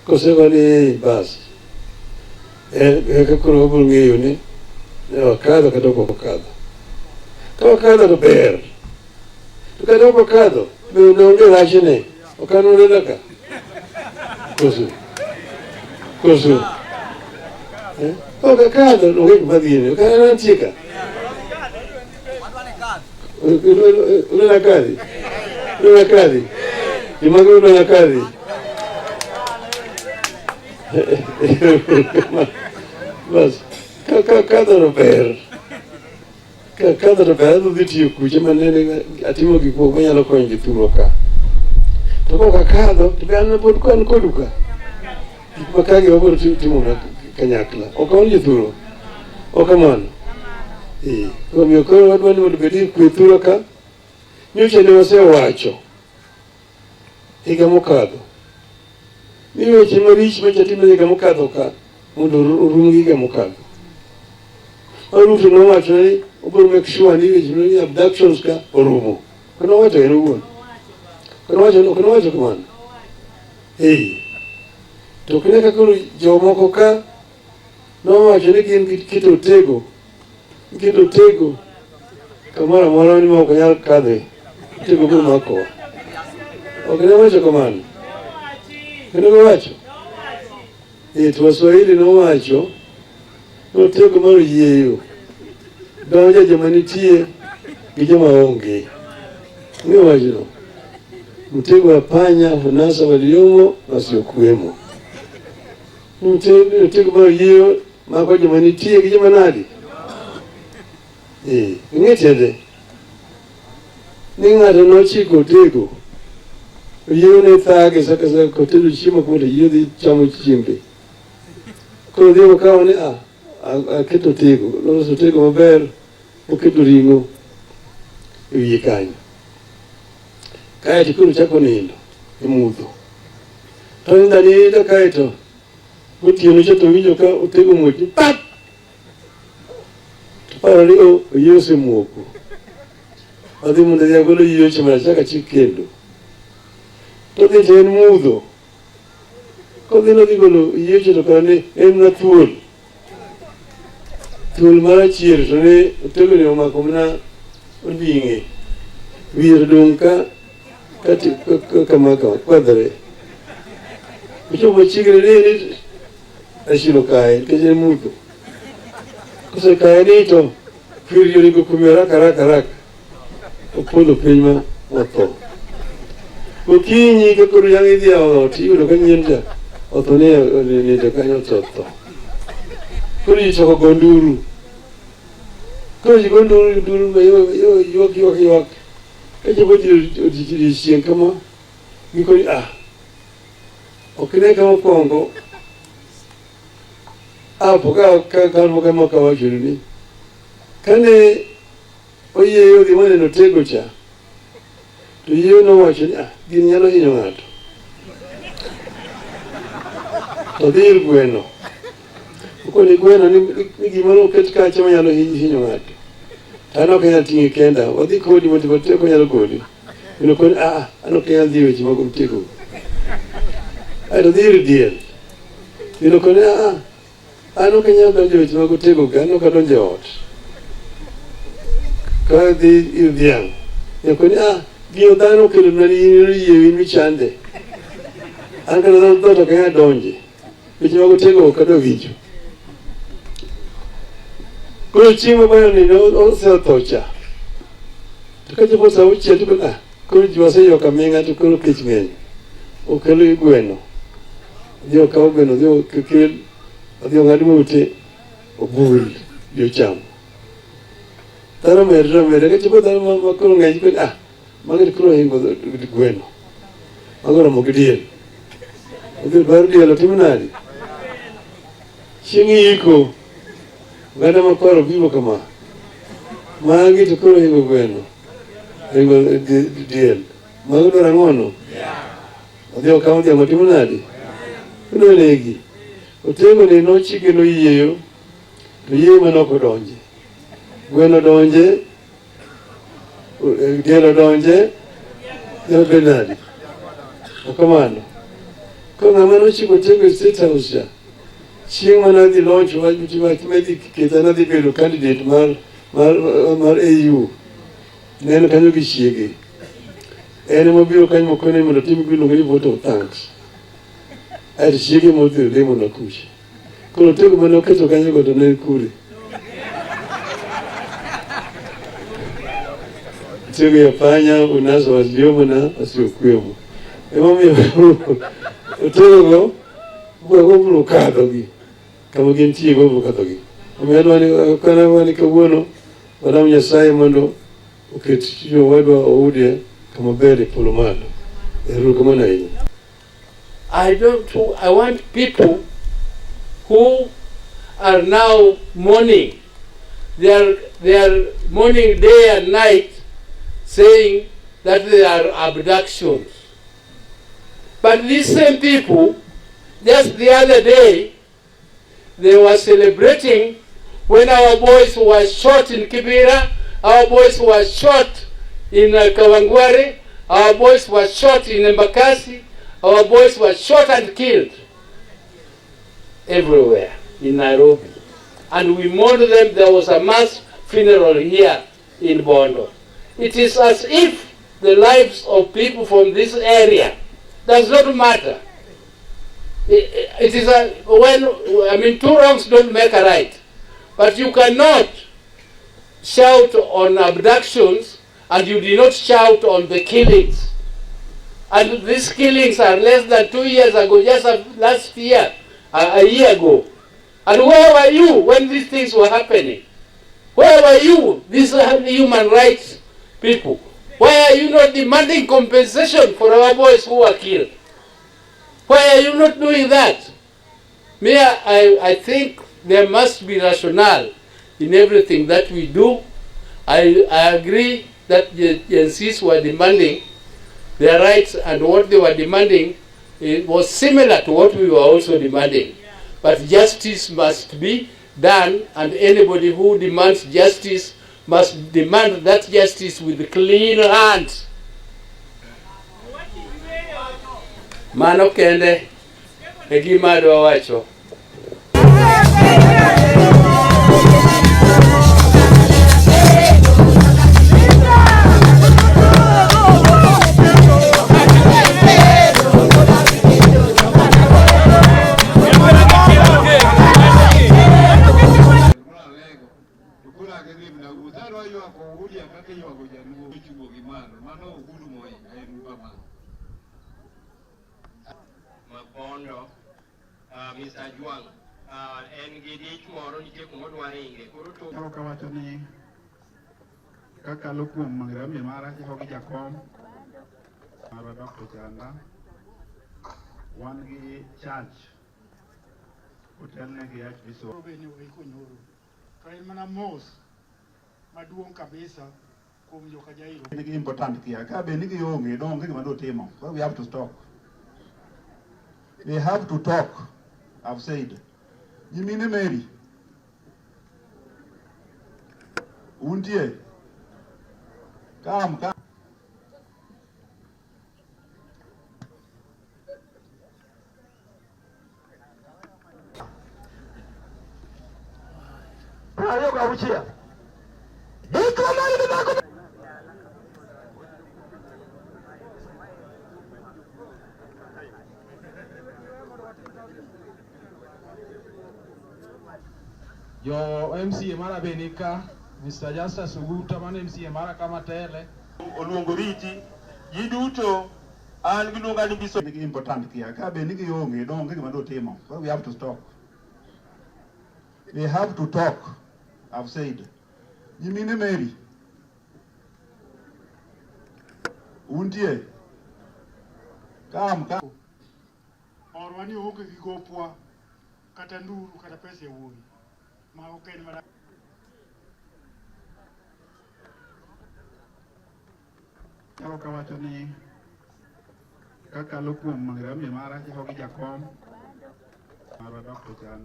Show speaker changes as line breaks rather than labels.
Kosego ni bas. Eka koro wabiro ng'eyo ni ne wakadho kata ok wakadho. Ka wakadho to ber. To kata ok wakadho, be onge rachne. Ok an unena ka. Koso. Koso. Eh? Ok akadho, onge gima dhine. Ok an antie ka. Unena kadhi? Unena kadhi? Jomage unena kadhi? Bas, ka kadho to ber. Ka kadho to ber, adhi dhi tiyo kuche manene atimo gik moko manyalo konyo jothurwa ka. To kok akadho, to be an pod an kodu ka. Gik ma kagi wabiro timo kanyakla. Ok an jothurwa. Ok kamano. Eh, omiyo koro wadwa ni mondo obed gi kwe thurwa ka. Nyocha ne wasewacho higa mokadho ni weche maricho macha timre higa mokadho ka mondo orum gi higa mokadho. Ruto nowacho ni obiro make sure ni weche ni abductions ka orumo. Ok nowacho en owuon. Ok nowacho ok nowacho kamano. Eh. To ok ne ka koro jomoko ka nowacho ni gin giketo otego giketo otego kamoro amora ni ma ok nyal kadhe otego biro makowa. Ok ne wacho kamano. Kendo giwacho. Eh, to Waswahili nowacho ni otego mar oyieyo donjo joma nitie gi joma onge. Ing'eyo wachno? Mtego wa panya hunasa waliomo na wasiokuwemo. Mtego mar oyieyo mako joma nitie gi joma nadi? Eh, ing'e tiende? Ni ng'ato nochiko otego oyieyo ne thage saka saka kotedo chiemo kuma to oyieyo dhi chamo chiembe. Koro odhi okawo ni ah, aketo otego, noloso otego maber, oketo ring'o e wiye kanyo. Kaeto koro ochako nindo e mudho. To nindo aninda kaeto gotieno cha to owinjo ka otego muoch ni pap! To paro ni o oyieyo osemoko. Odhi mondo odhi agol oyieyo cha mondo achak achik kendo. To odhi to en mudho. Kodhi nodhi golo oyieyo cha to kare ni en mana thuol. Thuol marachier to ne otego ni omako mana onding'e. Wiye to dong' ka kama kama kwadhore. Ochopo machiegni ni ni achilo kaye nikech en mudho. Kosekaye ni to kwiri oringo kuome haraka haraka haraka. Opodho piny ma otho. Gokinyi ka koro yang' idhi e ot iyudo ka nyien cha otho ni nindo kanyo to otho. Koro ji chako go nduru. Koro ji go nduru nduru ma ywak ywak ywak. Ka chopo odiechieng' kama gikoni ah ok ne kama okwongo apo ka ka ka kama kawachoni ni kane oyieyo odhi moneno tego cha to yieyo nowacho ni ah gini nyalo hinyo ng'ato to dhi ir gweno okoni gweno ni, ni gimoro oket kacha manyalo hinyo ng'ato to an ok anyal ting'e kenda wadhi kodi mondo wateko nyalo goli gweno koni ah an ok anyal dhi e weche mag mtego aeto dhi ir diel gweno koni ah an ok anyal donjo e weche mag otego ka an ok adonjo e ot ka dhi ir dhiang' nyakoni ah gino dhano okelo na ni in oyie in michande an kata dhoot ok anyal donje weche mag otego ok adwa winjo koro chieng' ma bayo nindo osetho cha to ka chopo saa auchiel to ah koro ji waseywak aming'a to koro kech ng'eny okelo gweno odhi okaw gweno odhi okel odhi ong'ad ng'ute obul ji ochamo dhano medre omedre ka chopo dhano ma koro ng'eny koro ah magi koro ohingo gweno mago oromo gi diel odhi dwaro diel otim nadi chieng' iko oganda makwar obiro kama magi to koro ohingo gweno ohingo diel mago dwaro ang'ono odhi okawo dhiang' otimo nadi nonegi otego ni nochike noyieyo to yieyo mane ok odonje gweno donje diel odonje nyalo bedo nadi okamano Ko ng'ama nochiko Tego e State House cha, chieng' mane adhi launch wach madhi keta nadhi bedo candidate mar AU. Ne en kanyo gi chiege. En ema obiro kanyo mokone mondo otim gima iluongo ni vote of thanks. Aeto chiege modhi olemo na kucha. Koro Tego mane oketo kanyo go to ne en kure. Tego ya panya unazo waliomo na wasiokuwemo. Emomiyo Otego go wabiro kadhogi kama gintie go wabiro kadhogi. Omiyo adwa ni kana wan kawuono walam Nyasaye mondo oket jowadwa Oude kama ber e polo malo. Erokamano ahinya.
I don't. I want people who are now mourning. They are mourning day and night, saying that there are abductions. But these same people, just the other day, they were celebrating when our boys were shot in Kibera, our boys were shot in Kawangware, our boys were shot in Embakasi, our boys were shot and killed everywhere in Nairobi. And we mourned them. There was a mass funeral here in Bondo. It is as if the lives of people from this area does not matter. It is a, when, I mean, two wrongs don't make a right. But you cannot shout on abductions and you did not shout on the killings. And these killings are less than 2 years ago, just last year, a year ago. And where were you when these things were happening? Where were you, these human rights people? Why are you not demanding compensation for our boys who were killed? Why are you not doing that? Me, I think there must be rationale in everything that we do. I agree that the Gen Zs were demanding their rights, and what they were demanding, it was similar to what we were also demanding. But justice must be done, and anybody who demands justice must demand that justice with clean hands. Mano kende e gima adwa wacho.
Adwa ywak Oudia kaka iywago jaluo ochungo gi malo mano ogudu mohinga en kamano.
Mabondo, Mr. Juang, en gi dich moro nitie kuma odwa ringe koro to
Chako kawacho ni kakalo kuom rambi mara chako gi jakom marwa Dr. Chanda wan gi church otelne gi Archbishop.
Bende oiko nyoro to en mana mos maduong' kabisa kuom joka Jairo.
Nigi important kia ka be nigi onge do onge gima do timo. So we have to talk. We have to talk. I've said. Nyimine Mary. Untie. Come, come.
26. Dichwo man gi dhako.
Jo MCA mara be nika Mr. Justus Uguta mano MCA mara Kamatele.
Oluongo riti ji duto an giluonga ni biso.
Nigi important kia ka be nigi onge do onge gima do timo. So we have to talk. We have to talk. I've said. Nyimine Mary. Untie. Come, come.
Orwa ni onge gi gopwa kata nduru kata pesa e wuoyi ma ok en mana.
Chako kawacho ni kakalo kuom rambi mara chako gi jakom marwa Dr. Chanda.